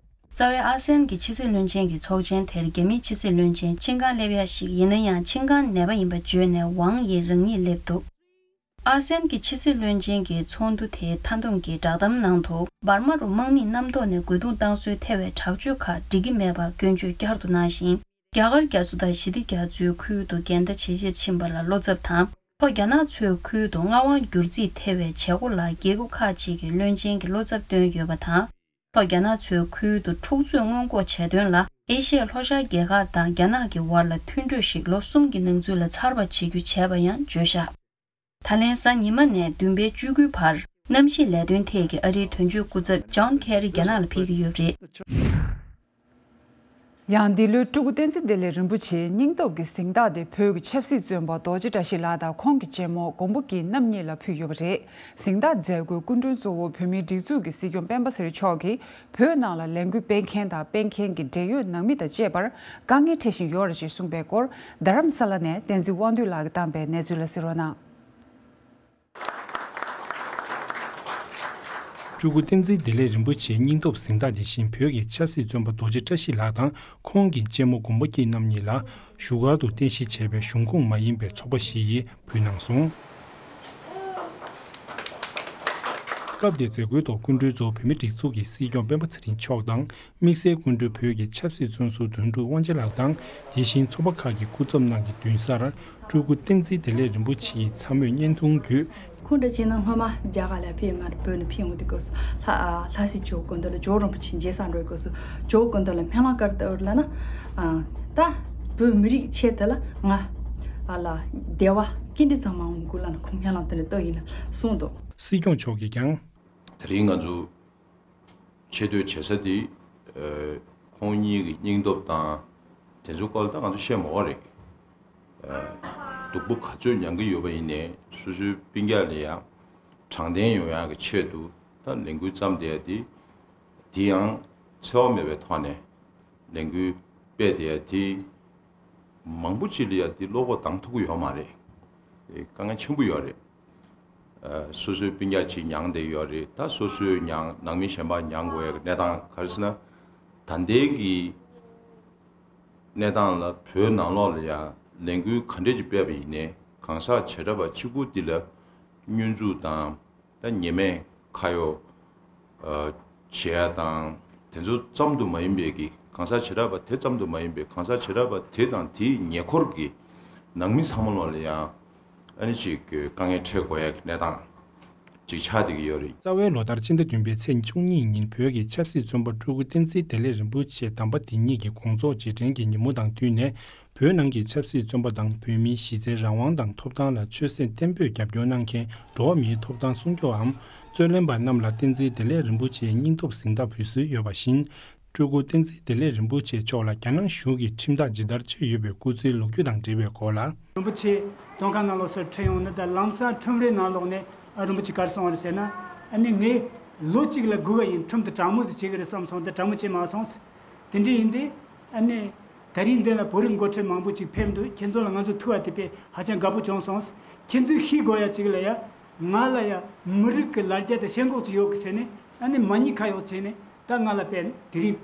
རྩ་བའི་ཨ་སི་ཡན་གྱི་ཕྱི་སྲིད་བློན་ཆེན་གྱི་ཚོགས་ཆེན་དེར་རྒྱ་མིའི་ཕྱི་སྲིད་བློན་ཆེན་ཆིན་ཀང་སླེབས་ཡ་ཞིག་ཡིན་ན་ཡང་། ཆིན་ཀང་ནད་པ་ཡིན་པ་བརྗོད་ནས་ཝང་ཡི་རང་ཉིད་སླེབས་འདུག། ཨ་སི་ཡན་གྱི་ཕྱི་སྲིད་བློན་ཆེན་གྱི་ཚོགས་འདུ་དེའི་མཐའ་བསྡོམས་ཀྱི་བསྒྲགས་གཏམ་ནང་དུ། འབར་མ་རུ་དམག་མིས་གནམ་ཐོག་ནས་རྒོལ་རྡུང་བཏང་སྲོལ་ཐེ་བའི་དྲག་སྤྱོད་ཁག་འགྲིག་གི་མེད་པར་སྐྱོན་བརྗོད་བསྐྱར་དུ་གནང་ཞིང་། རྒྱ་གར་རྒྱ་མཚོ་དང་ཞི་བདེ་རྒྱ་མཚོའི་ཁུལ་དུ་འགལ་ཟླ་ཇེ་ཆེར་ཕྱིན་པ་ལ་བློ་འཚབ་དང་། ལྷོ་རྒྱ་ནག་མཚོའི་ཁུལ་དུ་མངའ་དབང་བསྒྱུར་རྩིས་ཐེ་བའི་བྱེད་སྒོ་ལ་རྒྱལ་ཁབ་ཁག་ཅིག་གི་བློན་ཆེན་གྱིས་བློ་འཚབ་བཏོན་ཡོད་པ་དང་། ལྷོ་རྒྱ་ནག་མཚོའི་ཁུལ་དུ་འཁྲུག་རྩོད་སྔོན་འགོག་བྱེད་དོན་ལ། ཨེ་ཤི་ཡའི་ལྷོ་ཤར་རྒྱལ་ཁག་དང་རྒྱ་ནག་གི་དབར་ལ་མཐུན་གྲོས་ཤིག་ལོ་གསུམ་གྱི་ནང་ཚུད་ལ་ཚར་བར་བྱེད་རྒྱུ་བྱས་པ་ཡང་བརྗོད་བཞག། ད་ལན་གཟའ་ཉི་མ་ནས་བདུན་པའི་བཅུ་དགུའི་བར། གནམ་གཤིས་ལས་དོན་ཐད་ཀྱི་ཨ་རིའི་དོན་གཅོད་སྐུ་ཚབ་ཇོན་ཁེ་རི་རྒྱ་ནག་ལ་ཕེབས་ཀྱི་ཡོད་པ་རེད། ཡང་འདི་ལོའི་སྤྲུལ་སྐུ་བསྟན་འཛིན་བདེ་ལེགས་རིན་པོ་ཆེའི་སྙིང་སྟོབས་ཀྱི་གཟེངས་རྟགས་དེ་བོད་ཀྱི་ཆབ་སྲིད་བཙོན་པ་རྡོ་རྗེ་བཀྲ་ཤིས་ལགས་དང་ཁོང་གི་གཅེན་མོ་མགོན་པོ་སྐྱིད་རྣམ་གཉིས་ལ་ཕུལ་ཡོད་པ་རེད། གཟེངས་རྟགས་མཛད་སྒོའི་སྐུ་མགྲོན་གཙོ་བོ་བོད་མིའི་སྒྲིག་འཛུགས་ཀྱི་སྲིད་སྐྱོང་སྤེན་པ་ཚེ་རིང་མཆོག་གིས་བོད་ནང་ལ་ལས་འགུལ་སྤེལ་མཁན་དང་སྤེལ་མཁན་གྱི་འབྲེལ་ཡོད་ནང་མི་དང་བཅས་པར་དཀའ་ངལ་འཕྲད་བཞིན་ཡོད་རེད་ཅེས་གསུངས་པའི་སྐོར། རྡ་རམ་ས་ལ་ནས་བསྟན་འཛིན་དབང་འདུས་ལགས་ཀྱིས་བཏང་པའི་གནས་ཚུལ་ལ་གཟིགས་རོགས་གནང་། སྤྲུལ་སྐུ་བསྟན་འཛིན་བདེ་ལེགས་རིན་པོ་ཆེའི་སྙིང་སྟོབས་གཟེངས་རྟགས་དེ་བཞིན་བོད་ཀྱི་ཆབ་སྲིད་བཙོན་པ་རྡོ་རྗེ་བཀྲ་ཤིས་ལགས་དང་ཁོང་གི་གཅེན་མོ་མགོན་པོ་སྐྱིད་རྣམ་གཉིས་ལ་བཞུགས་སྒར་དུ་རྟེན་གཞི་བྱས་པའི་གཞུང་ཁོངས་མ་ཡིན་པའི་ཚོགས་པ་ཞིག་གིས་ཕུལ་གནང་སོང་། སྐབས་དེའི་མཛད་སྒོའི་ཐོག་སྐུ་མགྲོན་གཙོ་བོ་བོད་མིའི་སྒྲིག་འཛུགས་ཀྱི་སྲིད་སྐྱོང་སྤེན་པ་ཚེ་རིང་མཆོག་དང་། དམིགས་བསལ་སྐུ་མགྲོན་བོད་ཀྱི་ཆབ་སྲིད་བཙོན་ཟུར་དོན་གྲུབ་དབང་ཆེན་ལགས་དང་། དེ་བཞིན་ཚོགས་པ་ཁག་གི་སྐུ་ཚབ་རྣམས་ཀྱི་མདུན་སར་སྤྲུལ་སྐུ་བསྟན་འཛིན་བདེ་ལེགས་རིན་པོ་ཆེ་ཡི་ཚབ་མོས་བརྙན་ཐུང་བརྒྱུད། ཁོང་འདྲ་བྱས་ན་སྔོན་མ་རྒྱ་གར་ལ་ཕེབས་མ་རེད། བོད་ནས་ཕེབས་འོང་དུས་སྐབས་སུ་ལྷ་ཨ་ལྷ་སྲས་ཇོ་བོ་དགོངས་དོན་ལ་ཇོ་བོ་རིན་པོ་ཆེ་མཇལ་ས་འགྲོ་བའི་སྐབས་སུ་ཇོ་བོ་དགོངས་དོན་ལ་སྨོན་ལམ་བསྐུར་ལྟ་བུར་ལབ་ན། ཨ་ད་བོད་མི་རིགས་ཆེད་དུ་ལ་ང་ཨ་ལ་བདེ་བ་སྐྱིད་འདི་ཚང་མ་འོང་དགོས་ལབ་ན་ཁོང་སྨོན་ལམ་དེ་འདྲ་བཏབ་ཡིན་ལ་གསུངས་འདུག། སྲིད་སྐྱོང་མཆོག་གིས་ཀྱང་། དེ་རིང་ང་ཚོ་ཆེ་བསྟོད་བྱེད་ས་དེ་ ཁོང་གཉིས་ཀྱི་སྙིང་སྟོབས་དང་དེ་ཚོའི་སྐོར་ལ་ད་ང་ཚོ་བཤད་མ་དགོས་རེད། སྡུག་པོ་ག་ཚོད་མྱངས་ཀྱི་ཡོད་པ་ཡིན་ནའི་སོ་སོའི་སྤུན་ཀྱག་ལ་ཡང་དྲང་བདེན་ཡོང་ཡག་གི་ཆེད་དུ་ད་ལས་འགུལ་བརྩམས་བསྡད་ཡ་དེ། དེ་ཡང་འཚེ་བ་མེད་པའི་ཐོག་ནས་ལས་འགུལ་སྤེལ་བསྡད་ཡ་དེ། མང་པོ་ཅིག་ལ་ཡ་དེ་བློ་ཁོག་གདངས་ཐུབ་ཀྱི་ཡོད་མ་རེད། དཀའ་ངལ་ཆེན་པོ་ཡོད་རེད། སོ་སོའི་སྤུན་ཀྱག་ཅིག་མྱངས་བསྡད་ཡོད་རེད། ད་སོ་སོས་མྱངས་ནང་མི་གཞན་པ་མྱངས་དགོས་ཡ་གི་གནས་སྟངས་ག་རེ་ཟེར་ན། ད་ལྟའི་གི་གནས་སྟངས་ལ་བོད་ནང་ལོགས་ལ་ཡང་ལས་འགུལ་ག་འདྲས་ཅིག་སྤེལ་བ་ཡིན་ནའི་གང་ཟག་བྱེ་བྲག་པ་གཅིག་པུ་འདི་ལ་བསྙོན་འཛུགས་དང་ད་ཉེས་མེད་ཁ་གཡོག་བྱེད་ཡ་དང་དེ་ཚོ་ཙམ་དུ་མ་ཡིན་པའི་གི་གང་ཟག་བྱེ་བྲག་པ་དེ་ཙམ་དུ་མ་ཡིན་པའི་གང་ཟག་བྱེ་བྲག་པ་དེ་དང་དེའི་ཉེ་འཁོར་གྱི་ནང་མི་ཚང་མ་ལོགས་ལ་ཡང་ཨ་ནི་ཅིག་དཀའ་ངལ་འཕྲད་དགོས་ཡ་གི་གནས་སྟངས་ཅིག་ཆགས་བསྡད་ཀྱི་ཡོད་རེད། རྩ་བའི་ལོ་ལྟར་སྤྱི་ཟླ་བདུན་པའི་ཚེས་བཅུ་གཉིས་ཉིན་བོད་ཀྱི་ཆབ་སྲིད་བཙོན་པ་སྤྲུལ་སྐུ་བསྟན་འཛིན་བདེ་ལེགས་རིན་པོ་ཆེ་དམ་པ་འདི་ཉིད་ཀྱི་དགོངས་རྫོགས་རྗེས་དྲན་གྱི་ཉིན་མོ་དང་བསྟུན་ནས། བོད་ནང་གི་ཆབ་སྲིད་བཙོན་པ་དང་བོད་མིའི་གཞི་རྩའི་རང་དབང་དང་ཐོབ་ཐང་ལ་ཆོད་སེམས་བརྟན་པོས་རྒྱབ་སྐྱོར་གནང་མཁན་འགྲོ་བ་མིའི་ཐོབ་ཐང་སྲུང་སྐྱོབ་པའམ་རྩོད་ལེན་པ་རྣམས་ལ་བསྟན་འཛིན་བདེ་ལེགས་རིན་པོ་ཆེའི་སྙིང་སྟོབས་གཟེངས་རྟགས་ཕུལ་སྲོལ་ཡོད་པ་བཞིན། སྤྲུལ་སྐུ་བསྟན་འཛིན་བདེ་ལེགས་རིན་པོ་ཆེ་མཆོག་ལ་རྒྱ་ནག་གཞུང་གིས་ཁྲིམས་ཐག་ཇི་ལྟར་གཅོད་ཡོད་པའི་སྐུ་ཚེའི་ལོ་རྒྱུས་དང་འབྲེལ་བའི་སྐོར་ལ། རིན་པོ་ཆེ་བཙོན་ཁང་ནང་ལོགས་སུ་ཁྲིད་ཡོང་ནི་དང་། ལམ་སང་ཁྲིམས་རའི་ནང་ལོགས་ནས་ཨ་རིན་པོ་ཆེ་ག་རེ་གསུངས་པ་རེད་ཟེར་ན། ཨ་ནི་ངས་ལོ་གཅིག་ལ་སྒུག་གི་ཡིན། ཁྲིམས་དེ་དྲང་མོ་ཟིག་བྱེད་གི་རེད་བསམ་སོང་། དེ་དྲང་མོ་བྱས་མ་སོང་། དེ་འདྲ་ཡིན་དུས་ཨ་ནི་ད་རིང་འདི་ལ་བོད་རིགས་འགོ་ཁྲིད་མང་པོ་ཅིག་ཕེབས་འདུག་ཁྱེད་ཚོ་ལ་ང་ཚོ་ཐུག་པ་དེ་དཔེ་ཧ་ཅང་དགའ་པོ་བྱུང་སོང་། ཁྱེད་ཚོས་ཤེས་དགོས་ཡ་ཅིག་ལ་ཡ། ང་ལ་ཡ་མི་རིགས་ཀྱི་ལ་རྒྱ་དང་ཞེན་ཁོག་ཅིག་ཡོད་གི་ཟེར་ནས་ཨ་ནི་མ་ཉེས་ཁ་གཡོགས་བྱས་ནས་ད་ང་ལ་དཔེ་དེ་རིང་།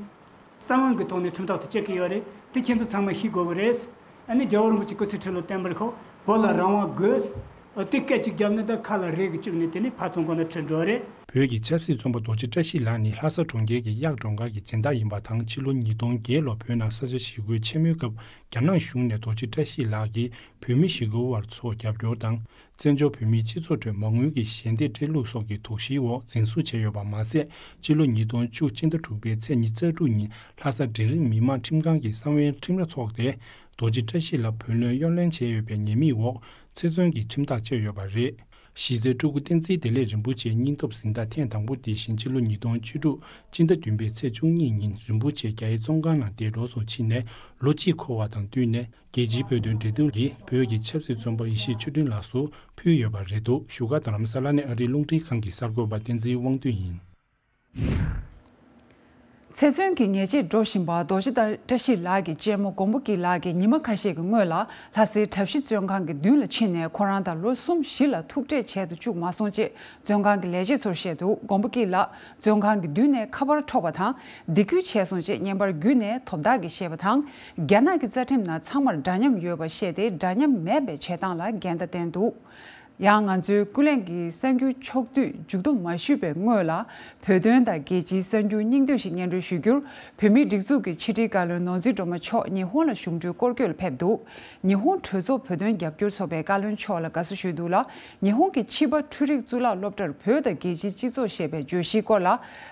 གསང་བའི་གི་ཐོག་ནས་ཁྲིམས་ཐག་དེ་བཅད་ཀྱི་ཡོད་རེད། དེ་ཁྱེད་ཚོ་ཚང་མས་ཤེས་དགོས་གི་རེད། ཨ་ནི་རྒྱལ་བ་རིན་པོ་ཆེ་སྐུ་ཚེ་ཁྲི་ལོ་བརྟན་པར་ཤོག་བོད་ལ་རང་དབང་དགོས། འོ་དེ་སྐད་ཅིག་བརྒྱབ་ནས་ད་ཁ་ལ་རས་ཀྱིས་བཅུག་ནས་དེ་ནས་ཕར་བཙོན་ཁང་ནང་ཁྲིད་འགྲོ་རེད། བོད་ཀྱི་ཆབ་སྲིད་བཙོན་པ་རྡོ་རྗེ་བཀྲ་ཤིས་ལགས་ནི་ལྷ་ས་གྲོང་ཁྱེར་གྱི་གཡག་སྒྲོལ་དཀར་གྱི་སྦྱིན་བདག་ཡིན་པ་དང་། ཕྱི་ལོ་ཉིས་སྟོང་བརྒྱད་ལོར་བོད་ནང་ས་ཆ་ཞི་རྒོལ་ཆེན་མོའི་སྐབས་རྒྱ་ནག་གཞུང་ནས་རྡོ་རྗེ་བཀྲ་ཤིས་ལགས་ཀྱིས་བོད་མི་ཞི་རྒོལ་བ་ཚོར་རྒྱབ་སྐྱོར་དང་། བཙན་བྱོལ་བོད་མིའི་སྤྱི་ཚོགས་ཁྲོད་མ་དངུལ་གྱི་ཞལ་འདེབས་སྤྲད་ལུགས་སོགས་ཀྱི་དོགས་གཞིའི་འོག་འཛིན་བཟུང་བྱས་ཡོད་པ་མ་ཟད། སྤྱི་ལོ་ཉིས་སྟོང་བཅུ་སྤྱི་ཟླ་དྲུག་པའི་ཚེས་ཉི་ཤུ་རྩ་དྲུག་ཉིན་ལྷ་ས་འབྲིང་རིམ་མི་དམངས་ཁྲིམས་ཁང་གིས་གསང་བའི་ཁྲིམས་ར་འཚོགས་ཏེ། རྡོ་རྗེ་བཀྲ་ཤིས་ལགས་བོད་ལོན་གཡར་ལེན་བྱས་ཡོད་པའི་ཉེས་དམིགས་འོག་ཚེ་བཙོན་གྱི་ཁྲིམས་ཐག་བཅད་ཡོད་པ་རེད། གཞི་རྩའི་སྤྲུལ་སྐུ་བསྟན་འཛིན་བདེ་ལེགས་རིན་པོ་ཆེའི་སྙིང་སྟོབས་གཟེངས་རྟགས་ཐེངས་དང་པོ་དེ་བཞིན་ཕྱི་ལོ་ཉིས་སྟོང་བཅུ་དྲུག་སྤྱི་ཟླ་བདུན་པའི་ཚེས་བཅུ་གཉིས་ཉིན་རིན་པོ་ཆེ་རྒྱ་ཡི་བཙོན་ཁང་ནང་འདས་གྲོངས་སུ་ཕྱིན་ནས་ལོ་གཅིག་འཁོར་བ་དང་བསྟུན་ནས། རྒྱལ་སྤྱིའི་བོད་དོན་འབྲེལ་མཐུད་ཀྱིས་བོད་ཀྱི་ཆབ་སྲིད་བཙོན་པ་ཡེ་ཤེས་ཆོས་སྒྲོན་ལགས་སུ་ཕུལ་ཡོད་པ་རེད་འདུག་བཞུགས་སྒར་རྡ་རམ་ས་ལ་ནས་ཨ་རིའི་རླུང་འཕྲིན་ཁང་གི་གསར་འགོད་པ་བསྟན་འཛིན་དབང་འདུས་ཡིན། ཚེ་བཙོན་གྱི་ཉེས་ཆད་འགྲོ་བཞིན་པ་རྡོ་རྗེ་བཀྲ་ཤིས་ལགས་ཀྱི་གཅེན་མོ་མགོན་པོ་སྐྱིད་ལགས་ཀྱིས་ཉི་མ་ཁ་ཤས་ཀྱི་སྔོན་ལ་ལྷ་སའི་གྲྭ་བཞི་བཙོན་ཁང་གི་མདུན་ལ་ཕྱིན་ནས་ཁོ་རང་དང་ལོ་གསུམ་བཞི་ལ་ཐུག་འཕྲད་བྱེད་དུ་བཅུག་མ་སོང་ཅེས་བཙོན་ཁང་གི་ལས་བྱེད་ཚོར་བཤད་འདུག་མགོན་པོ་སྐྱིད་ལགས་བཙོན་ཁང་གི་མདུན་ནས་ཁ་པར་འཕྲོག་པ་དང་སྡིགས་སྐུལ་བྱས་སོང་ཅེས་བརྙན་པར་བརྒྱུད་ནས་དོ་བདག་གིས་བཤད་པ་དང་། རྒྱ་ནག་གི་རྩ་ཁྲིམས་ནང་ཚང་མར་འདྲ་མཉམ་ཡོད་པ་བཤད་དེ་འདྲ་མཉམ་མེད་པའི་བྱེད་སྟངས་ལ་འགལ་ཟླ་བསྟན་འདུག་ཡང་ང་ཚོའི་ཀུན་གླེང་གི་གསར་འགྱུར་ཕྱོགས་བསྡུས་མཇུག་བསྡོམས་མ་ཞུས་པའི་སྔོན་ལ། བོད་དོན་དང་རྒྱལ་སྤྱིའི་གསར་འགྱུར་སྙིང་བསྡུས་ཤིག་སྙན་སྒྲོན་ཞུ་རྒྱུར། བོད་མིའི་སྒྲིག་འཛུགས་ཀྱི་ཕྱི་དྲིལ་བཀའ་བློན་ནོར་འཛིན་སྒྲོལ་མ་མཆོག་ཉི་ཧོང་ལ་གཞུང་འབྲེལ་སྐོར་སྐྱོད་ལ་ཕེབས་འདུག་ཉི་ཧོང་གྲོས་ཚོགས་བོད་དོན་རྒྱབ་སྐྱོར་ཚོགས་པའི་བཀའ་བློན་མཆོག་ལ་དགའ་བསུ་ཞུས་འདུག་ལ། ཉི་ཧོང་གི་ཕྱི་པ་འཕྲུལ་རིག་གཙུག་ལག་སློབ་གྲྭར་བོད་དང་རྒྱལ་སྤྱིའི་སྤྱི་ཚོགས་ཞེས་པའི་བརྗོད་གཞིའི་སྐོར་ལ་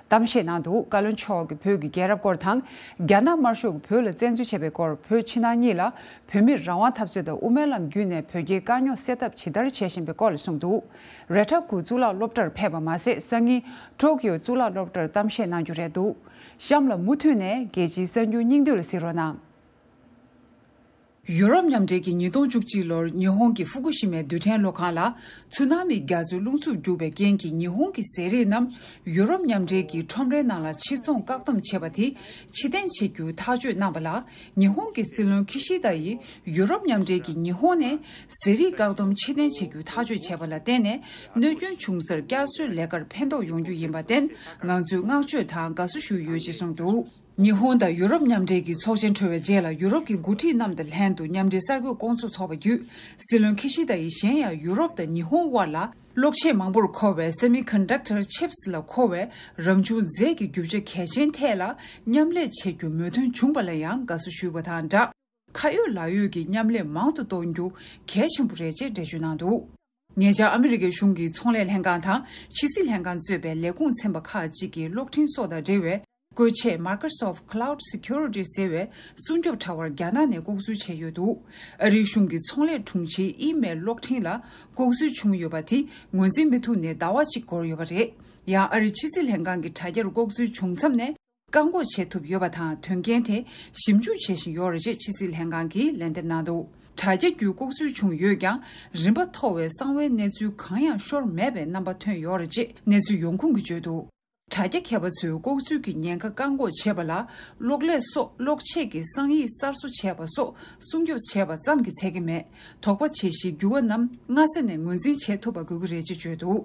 གཏམ་བཤད་གནང་འདུག་བཀའ་བློན་མཆོག་གིས་བོད་ཀྱི་རྒྱལ་རབས་སྐོར་དང་། རྒྱ་ནག་དམར་ཤོག་གིས་བོད་ལ་བཙན་འཛུལ་བྱས་པའི་སྐོར། བོད་ཕྱི་ནང་གཉིས་ལ་བོད་མིར་རང་དབང་འཐབ་རྩོད་དང་དབུ་མའི་ལམ་བརྒྱུད་ནས་བོད་རྒྱའི་དཀའ་རྙོག་སེལ་ཐབས་ཇི་ལྟར་བྱེད་བཞིན་པའི་སྐོར་ལ་གསུངས་འདུག་རེ་ཊ་གུ་གཙུག་ལག་སློབ་གྲྭར་ཕེབས་པ་མ་ཟད། སང་ཉིན་ཀྲོག་ཡོ་གཙུག་ལག་སློབ་གྲྭར་གཏམ་བཤད་གནང་རྒྱུ་རེད་འདུག་གཤམ་ལ་མུ་མཐུད་ནས་རྒྱལ་སྤྱིའི་གསར་འགྱུར་སྙིང་བསྡུས་ལ་གཟིགས་རོགས་གནང་། ཡུ་རོབ་མཉམ་འབྲེལ་གྱིས་ཉིས་སྟོང་བཅུ་གཅིག་ལོར་ཉི་ཧོང་གི་ཧྥུ་ཀུ་ཤི་མའི་རྡུལ་ཕྲན་གློག་ཁང་ལ་ཚུ་ན་མི་རྒྱ་མཚོའི་རླུང་འཚུབ་རྒྱུག་པའི་རྐྱེན་གྱིས་ཉི་ཧོང་གི་ཟས་རིགས་རྣམས་ཡུ་རོབ་མཉམ་འབྲེལ་གྱི་ཁྲོམ་རའི་ནང་ལ་ཕྱིར་ཚོང་བཀག་སྡོམ་བྱས་པ་དེ་ཕྱིར་འཐེན་བྱེད་རྒྱུ་ཐག་གཅོད་གནང་བ་ལ། ཉི་ཧོང་གི་སྲིད་བློན་ཁི་ཤི་ད་ཡིས་ཡུ་རོབ་མཉམ་འབྲེལ་གྱིས་ཉི་ཧོང་ནས་ཟས་རིགས་བཀག་སྡོམ་ཕྱིར་འཐེན་བྱེད་རྒྱུ་ཐག་གཅོད་བྱས་པ་ལ་བརྟེན་ནས་གནོད་སྐྱོན་བྱུང་སར་བསྐྱར་གསོའི་ལས་ཀར་ཕན་ཐོགས་ཡོང་རྒྱུ་ཡིན་པར་བརྟེན་ང་ཚོས་བསྔགས་བརྗོད་དང་དགའ་བསུ་ཞུས་ཡོད་ཅེས་གསུངས་འདུག་ཉི་ཧོང་དང་ཡུ་རོབ་མཉམ་འབྲེལ་གྱི་ཚོགས་ཆེན་གྲོལ་བའི་རྗེས་ལ་ཡུ་རོབ་ཀྱི་འགོ་ཁྲིད་རྣམས་དང་ལྷན་དུ་མཉམ་འབྲེལ་གསར་འགོད་བསྐོང་ཚོགས་ཚོགས་པ་བརྒྱུད། སྲིད་བློན་ཁི་ཤི་ད་ཡིས་གཞན་ཡང་ཡུ་རོབ་དང་ཉི་ཧོང་དབར་ལ་གློག་ཆས་མང་པོར་མཁོ་བའི་semiconductor chips ལ་མཁོ་བའི་རང་བྱུང་རྫས་ཀྱི་རྒྱུ་ཆ་གལ་ཆེན་ཐད་ལ་མཉམ་ལས་བྱེད་རྒྱུ་མོས་མཐུན་བྱུང་བ་ལ་ཡང་དགའ་བསུ་ཞུས་པ་དང་སྦྲགས། ཁ་ཡོད་ལག་ཡོད་ཀྱི་མཉམ་ལས་མང་དུ་གཏོང་རྒྱུ་གལ་ཆེན་པོ་རེད་ཅེས་འགྲེལ་བརྗོད་གནང་འདུག་ཉེ་ཆར་ཨ་མི་རི་ཀའི་གཞུང་གི་ཚོང་ལས་ལྷན་ཁང་དང་ཕྱི་སྲིད་ལྷན་ཁང་གཙོས་པའི་ལས་ཁུངས་ཚན་པ་ཁག་ཅིག་གིས་གློག་འཕྲིན་སོགས་དང་འབྲེལ་བའི་བཀོལ་ཆས་Microsoft Cloud Security ཟེར་བའི་སྲུང་སྐྱོབ་དྲ་བར་རྒྱ་ནག་ནས་ལྐོག་འཛུལ་བྱས་ཡོད་འདུག་ཨ་རིའི་གཞུང་གི་ཚོང་ལས་དྲུང་ཆེའི་ཨི་མེལ་གློག་འཕྲིན་ལ་ལྐོག་འཛུལ་བྱུང་ཡོད་པ་དེ་ངོས་འཛིན་མི་ཐུབ་ནས་ཟླ་བ་གཅིག་འགོར་ཡོད་པ་རེད། ཡང་ཨ་རིའི་ཕྱི་སྲིད་ལྷན་ཁང་གི་དྲ་རྒྱར་ལྐོག་འཛུལ་བྱུང་མཚམས་ནས། བཀག་འགོག་བྱེད་ཐུབ་ཡོད་པ་དང་། དོན་རྐྱེན་དེ་ཞིབ་འཇུག་བྱེད་བཞིན་ཡོད་རེད་ཅེས་ཕྱི་སྲིད་ལྷན་ཁང་གིས་ལན་འདེབས་གནང་འདུག་དྲ་རྒྱ་བརྒྱུད་ལྐོག་འཛུལ་བྱུང་ཡོད་ཀྱང་། རིམ་པ་མཐོ་བའི་གསང་བའི་གནས་ཚུལ་གང་ཡང་ཤོར་མེད་པའི་རྣམ་པ་ཐོན་ཡོད་རེད་ཅེས་གནས་ཚུལ་ཡོང་ཁུངས་ཀྱིས་བརྗོད་འདུག་དྲ་རྒྱ་མཁས་པ་ཚོས་ལྐོག་འཛུལ་གྱི་ཉེན་ཁ་བཀག་འགོག་བྱེད་པ་ལ། གློག་ཀླད་སོགས་གློག་ཆས་ཀྱི་གསང་ཡིག་གསར་བཟོ་བྱས་པ་སོགས་སྲུང་སྐྱོབ་བྱས་པ་ཙམ་གྱིས་ཚད་ཀྱི་མེད། དོགས་པ་བྱེད་གཞིའི་འགྱུར་བ་རྣམས་སྔ་ས་ནས་ངོས་འཛིན་བྱེད་ཐུབ་པ་དགོས་ཀྱི་རེད་ཅེས་བརྗོད་འདུག་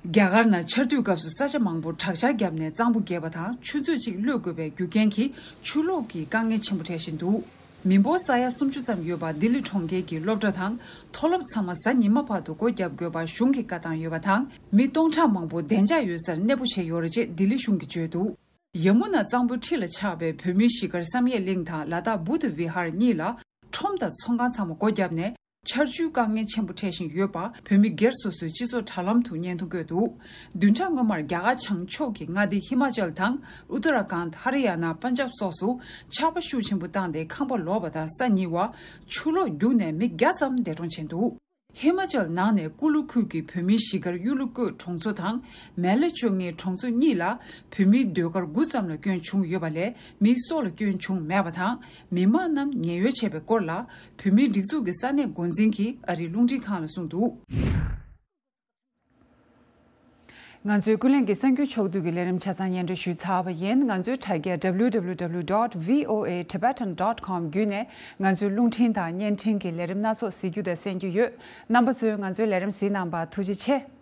རྒྱ་གར་ནང་ཆར་དུས་སྐབས་སུ་ས་ཆ་མང་པོར་དྲག་ཆར་བརྒྱབ་ནས་གཙང་པོ་རྒྱས་པ་དང་ཆུ་ཚོད་ཅིག་གློད་དགོས་པའི་རྒྱུ་རྐྱེན་གྱིས་ཆུ་ལོག་གི་དཀའ་ངལ་ཆེན་པོ་འཕྲད་བཞིན་འདུག་མི་འབོར་ས་ཡ་སུམ་ཅུ་ཙམ་ཡོད་པ་ལྡི་ལི་གྲོང་ཁྱེར་གྱི་སློབ་གྲྭ་དང་མཐོ་སློབ་ཚང་མ་གཟའ་ཉི་མ་བར་དུ་སྒོ་བརྒྱབ་དགོས་པར་གཞུང་གིས་བཀའ་བཏང་ཡོད་པ་དང་། མི་སྟོང་ཕྲག་མང་པོ་བདེ་འཇགས་ཡོད་སར་གནས་སྤོ་བྱས་ཡོད་རེད་ཅེས་ལྡི་ལི་གཞུང་གིས་བརྗོད་འདུག་ཡ་མུ་ན་གཙང་པོའི་འཁྲིས་ལ་ཆགས་པའི་བོད་མིའི་གཞིས་སྒར་བསམ་ཡས་གླིང་དང་ལ་དྭགས་བུདྡྷ་བི་ཧར་གཉིས་ལ། ཁྲོམ་དང་ཚོང་ཁང་ཚང་མ་སྒོ་བརྒྱབ་ནས། ཆར་ཆུའི་དཀའ་ངལ་ཆེན་པོ་འཕྲད་བཞིན་ཡོད་པ། བོད་མི་སྒེར་སོ་སོའི་སྤྱི་ཚོགས་དྲ་ལམ་དུ་བརྙན་ཐུང་བཀོད་འདུག་བདུན་ཕྲག་སྔོན་མར་རྒྱ་གར་བྱང་ཕྱོགས་ཀྱི་མངའ་སྡེ་ཧི་མ་ཅལ་དང་ཨུ་ཏ་ར་ཀཱནྟ། ཧ་རི་ཡ་ན། པན་ཇབ་སོགས་སུ་ཆར་པ་ཤུགས་ཆེན་པོ་བཏང་སྟེ་ཁང་པ་ལོག་པ་དང་ས་ཉིལ་བ། ཆུ་ལོག་རྒྱུག་ནས་མི་བརྒྱ་ཙམ་འདས་གྲོངས་ཕྱིན་འདུག་ཧི་མ་ཅལ་ནང་ནས་ཀུ་ལུ་ཁུལ་གྱི་བོད་མིའི་གཞིས་སྒར་གཡུ་ལུ་ཀོད་གྲོང་ཚོ་དང་མེ་ལེ་བཅོ་ལྔའི་གྲོང་ཚོ་གཉིས་ལ་བོད་མིའི་ཟློས་གར་དགུ་ཙམ་ལ་སྐྱོན་བྱུང་ཡོད་པ་ལས་མི་སྲོག་ལ་སྐྱོན་བྱུང་མེད་པ་དང་། མི་མང་རྣམས་ཉེན་གཡོལ་བྱས་པའི་སྐོར་ལ། བོད་མིའི་སྒྲིག་འཛུགས་ཀྱི་ས་གནས་འགོ་འཛིན་གྱིས་ཨ་རིའི་རླུང་འཕྲིན་ཁང་ལ་གསུངས་འདུག་ང་ཚོའི་ཀུན་གླེང་གི་གསར་འགྱུར་ཕྱོགས་བསྡུས་ཀྱི་ལས་རིམ་ཆ་ཚང་སྙན་སྒྲོན་ཞུས་ཚར་བ་ཡིན། ང་ཚོའི་དྲ་རྒྱ་W W W dot V O A Tibetan dot com བརྒྱུད་ནས་ང་ཚོའི་རླུང་འཕྲིན་དང་བརྙན་འཕྲིན་གྱི་ལས་རིམ་སྣ་ཚོགས་གཟིགས་རྒྱུ་དང་གསན་རྒྱུ་ཡོད། རྣམ་པ་ཚོས་ང་ཚོའི་ལས་རིམ་གཟིགས་གནང་བར་ཐུགས་རྗེ་ཆེ།